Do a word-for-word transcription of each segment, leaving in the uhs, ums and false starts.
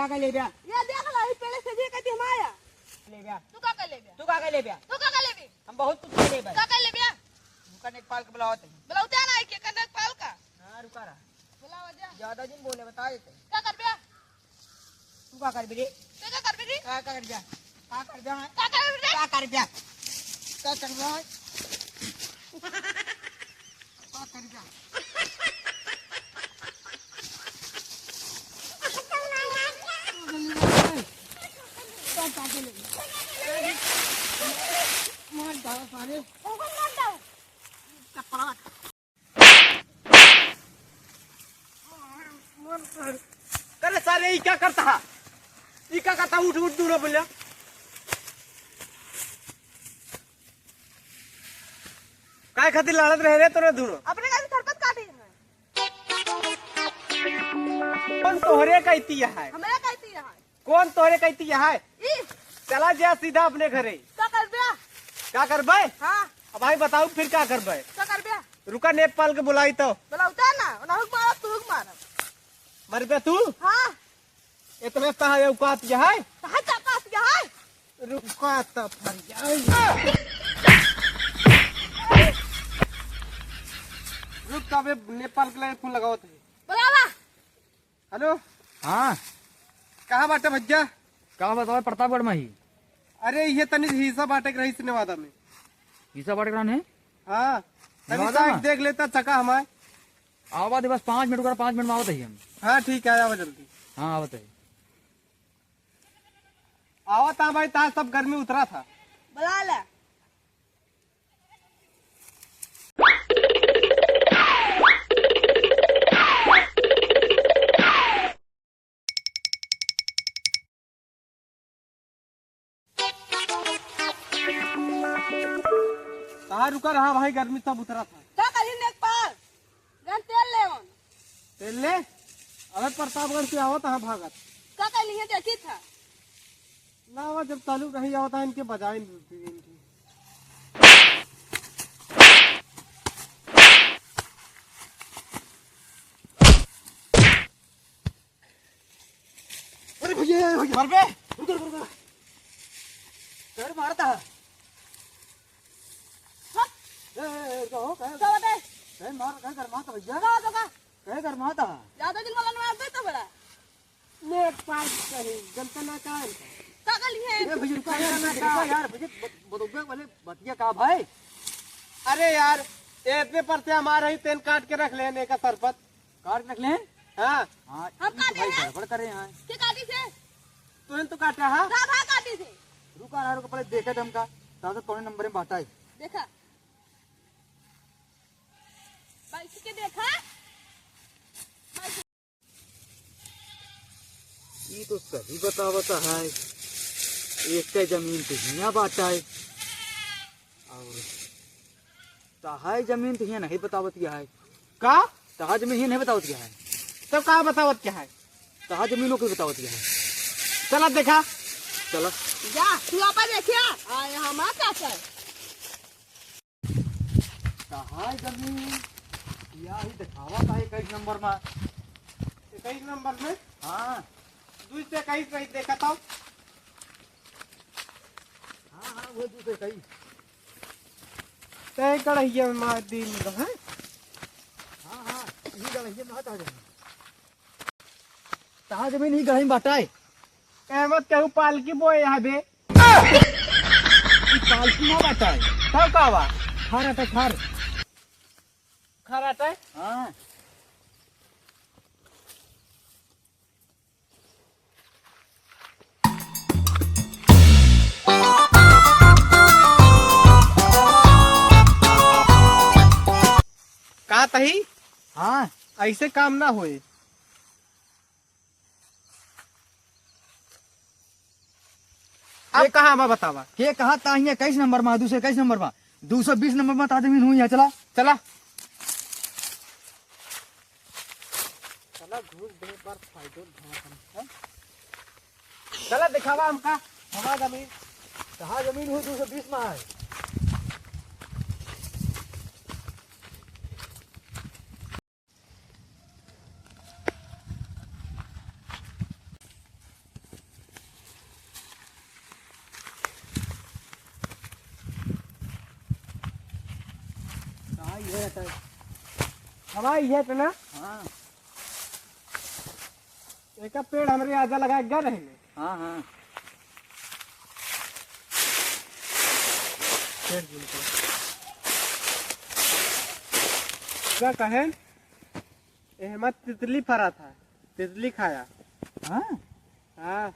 का कर लेब्या? ये देख ला, ई पेड़े से भी कति हम आया। लेब्या। तू का कर लेब्या? तू का कर लेब्या? तू का कर लेबे? हम बहुत कुछ कर लेब्या। का कर लेब्या? उनका नेकपाल के बुलावत है। बुलावते ना, के कर नेकपाल का? हाँ, रुका रहा। बुलावा जा। ज्यादा दिन बोले, बता देते। का करब्या? तू का करबे रे? तू का करबे रे? का करब्या? का करब्या? का करबे रे? का करब्या? का करब्या? का करब्या? मार डाला सारे। चप्पल। अरे सारे, ई का करता है? ई का करता? उठ, उठ, दूर बोलिया। काय खातिर लड़त रहे रे तोरे दूनो? अपने का सरपत काटे हैं। कौन तोहरे कहती है? हमरा कहती है। कौन तोहरे कहती है? ई। चला जा सीधा अपने घरे। का करब्या? का करबे? हाँ। अब भाई बताऊ फिर का करबे? का करब्या? रुका नेपाल के बुलाई तो। बुलावता ना, ना हुक मारब, तू हुक मारब। मरबे तू? हाँ। इतने तहा औकात यह है? कहाँ औकात यह है? रुका तो फर जाए। रुक, तबे नेपाल के लिए फोन लगावत है। बुलावा। हेलो। हाँ। कहाँ बाटे भैया? कहाँ बतावे, प्रतापगढ़ में ही। अरे, ये तनी हिस्सा बाटे के रही नेवादा में। हिस्सा बाटे के रहने? हाँ। तनी नेवादा साइड में? देख लेता चका हमारे। आवा दे, बस पाँच मिनट कर, पाँच मिनट में आवत ही हम। हाँ, ठीक है, आवा जल्दी। हाँ, आवत ही। आवत हाँ भाई, ताज सब गर्मी उतरा था। बुला ले। कहाँ रुका रहा भाई, गर्मी तब उतरा था। का करी नेकपाल? गन तेल ले आवन। तेल ले? अबे प्रतापगढ़ से आवत हाँ भागत। का करी है देखी था। ना, वो जब चालू रही आवत हाँ इनके बजाए इनकी। अरे भैया, ए भैया। मर बे। रुको, रुको, रुको। सर मारता है। हट। ए, ए, ए, रुको, हो, कहे, का बात है? कहे मार, कहे गरमाता भैया। का होता का? कहे गरमाता है। ज्यादा दिन वाला नवाब दे तो बड़ा। नेकपाल कहीं, जनता ना का है? का गली है? ए भैया, रुको, रुको, रुको यार, भैया, बत-, बतौबे वाले बतिया का भाई? अरे यार, ए इतने पर से हमारे ही तेन काट के रख लेने का सरपत। काट रख ले? हाँ। हाँ, हम ई तो काटे भाई हैं। गड़बड़ करे हैं। के काटी थे? तुरंत तो काटा है। का भाई काटी थे? रुका रहा, रुका, पहले देखा था हमका। दादा कौन नंबर में बाटा है? देखा। बैठ के देखा। ई तो सही बतावत है, एक का जमीन तो हियाँ बाटा है, और तहाई जमीन तो हियाँ नहीं बतावत क्या है। का? तहा जमीन हियाँ नहीं बतावत क्या है। तब का बतावत क्या है? तहा जमीन ओके बतावत क्या है। चला देखा। चला। जा, तू आपा देखिया। आ, यहाँ हमार का है? कहाँ है जमीन? या ही दिखावा का इक्कीस नंबर में। इक्कीस नंबर में? हाँ। दुई से इक्कीस पे देखा था। हाँ, हाँ, वो दुई से इक्कीस। तय कड़हिया में मार दी मुझे, हैं? हाँ, हाँ, ये कड़हिया में आता है। तहा जमीन ही गढ़ई में बाटा है। ए मत कहू पालकी बोए यहाँ बे। ई पालकी ना बाटा है। तब का बा? खार आटा खार। खार आटा है? हाँ। का तही? हाँ। ऐसे काम ना होए। अब के कहाँ बा बतावा? के कहा ताहिया इक्कीस नंबर मा, दो सौ इक्कीस नंबर मा, दो सौ बीस नंबर मा ताजमीन हुई है, चला। चला। चला घूस दे पर फायदो उठा हम, हैं? चला दिखावा हमका, हमार जमीन। कहाँ जमीन हुई दो सौ बीस मा है? हवा ये तो ना। हाँ। एका पेड़ हमरे आजा लगा के गए रहे। हाँ, हाँ। पेड़ बिल्कुल। का कहे? एहमा तितली फरा था, तितली खाया। हाँ? हाँ।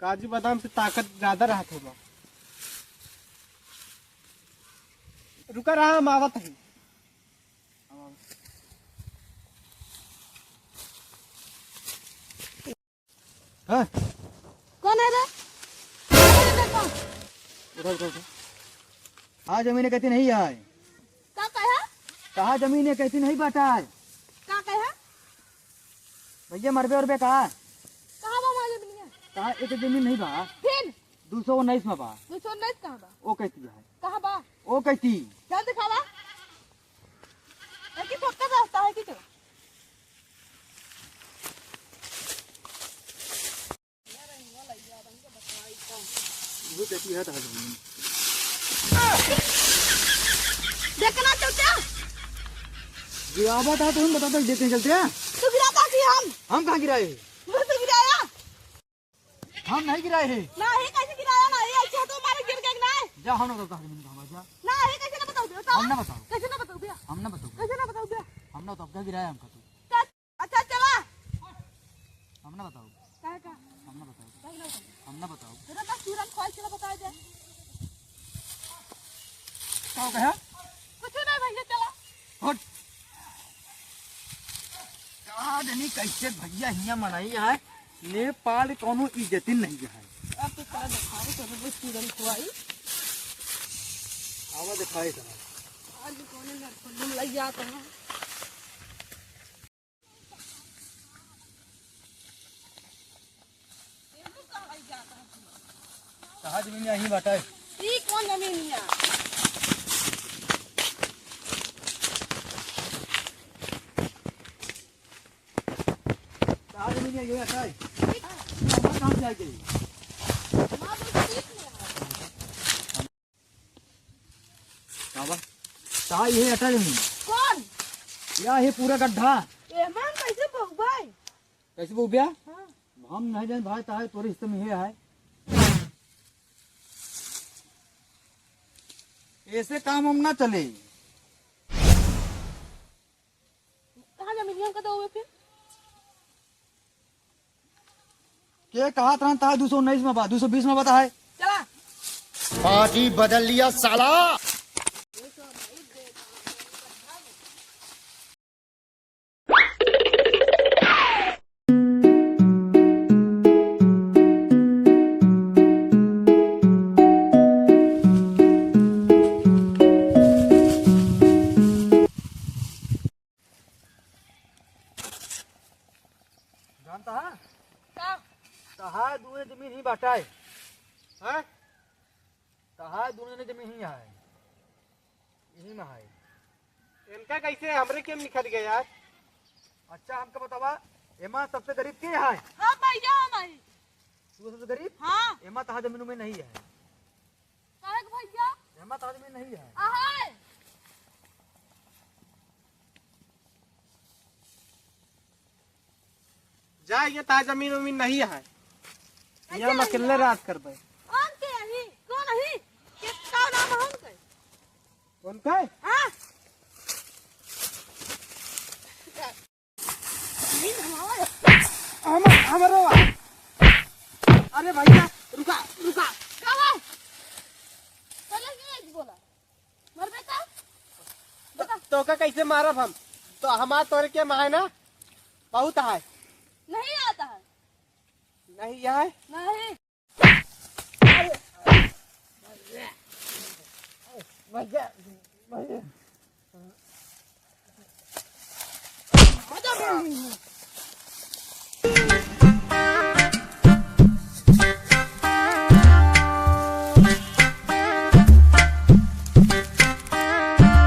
काजू बादाम से ताकत ज्यादा रहत होगा। रुका रहा, हम आवत ही। हाँ? कौन है रे? कौन है रे, कौन? उठा, उठा, उठा। हाँ, जमीन कहती नहीं है। का कहा? कहा जमीन है कहती नहीं बाटा है। का कहा? भैया मरबे उरबे का? कहाँ बा हमार जमीनिया? कहाँ एक जमीन नहीं बा? फिर? दो सौ उन्नीस में बा। दो सौ उन्नीस कहाँ बा? ओ कहती है। कहाँ बा? ओ कहती। चल दिखावा। एक ही पक्का रास्ता है कि चला? वो कहती है तो हट जाएंगे। देखना चलते हैं। गिरावत है तो हम बताते हैं, देते हैं चलते हैं। तू गिराता थी हम। हम कहाँ गिराए हैं? वो तो गिराया। हम नहीं गिराए हैं। नहीं, कैसे गिराया? नहीं, ऐसे तो हमारे गिर गए ना। जा, हम ना बताओ, हम ना बताओ, जा। नहीं, कैसे ना बताओ, बताओ। हम ना बताओ। कैसे ना बताओ भैया? हम ना बताओ। कैसे ना बताओ भैया? हम ना बताओ, क्या गिराया हमका तू? अच्छा, चला। हम ना बताओ। काहे का? हम ना बताओ। काहे ना बताओ? हम ना बताओ। तेरा पास तुरंत खोल, चला, बताओ दे। का हो गया? कुछ नहीं भैया, चला। हट। का जनी कैसे भैया हियां मनाई है, नेपाल कौनो इज्जतिन नहीं है। अब तो चला दिखाओ, चलो वो तुरंत खोआई। आवा दिखाई चला। आज कौन नरकुंडम लग जाता है। कहाँ जमीन यहीं बाटा है? ई कौन जमीन है? कहाँ जमीन है? ये बाटा है? कहाँ से आके? बाबा, ता ये अटल नहीं। कौन? या ये पूरा गड्ढा। ए, मान कैसे बहुबाई? कैसे बहुबिया? हाँ। हम नहीं जान भाई, ताहे तोरे हिस्से में ये है। ऐसे काम हम ना चले। कहाँ जमीनिया का दो फिर? के कहा तरह ता दो सौ उन्नीस में बा, दो सौ बीस में बता है। चला। पार्टी बदल लिया साला। जानता है? का? तहार दूने जमीन ही बाटा है। हैं? तहार दूने ने जमीन ही है। यही में है। इनका कैसे हमरे के में निकल गया यार? अच्छा, हमका बतावा, एमा सबसे गरीब के है? हाँ भैया, हम आई। तू सबसे गरीब? हाँ। एमा तहार जमीन में नहीं है। काहे के भैया? एमा तहार जमीन नहीं है। आहे। जा, ये तहार जमीन उमीन नहीं है। कैसे यहाँ हम नहीं अकेले है? राज करबे। कौन के अही? कौन अही? के का नाम है उनके? उनके? हाँ। जमीन हमारा है। हम, हमारा है। अरे भैया, रुका, रुका। का है? पहले क्यों नहीं बोला? मर बेटा। तो, बता। तोका कैसे मारब हम? तो हमार तोरे के में है ना, बहुत है। नहीं आता है। नहीं है? नहीं।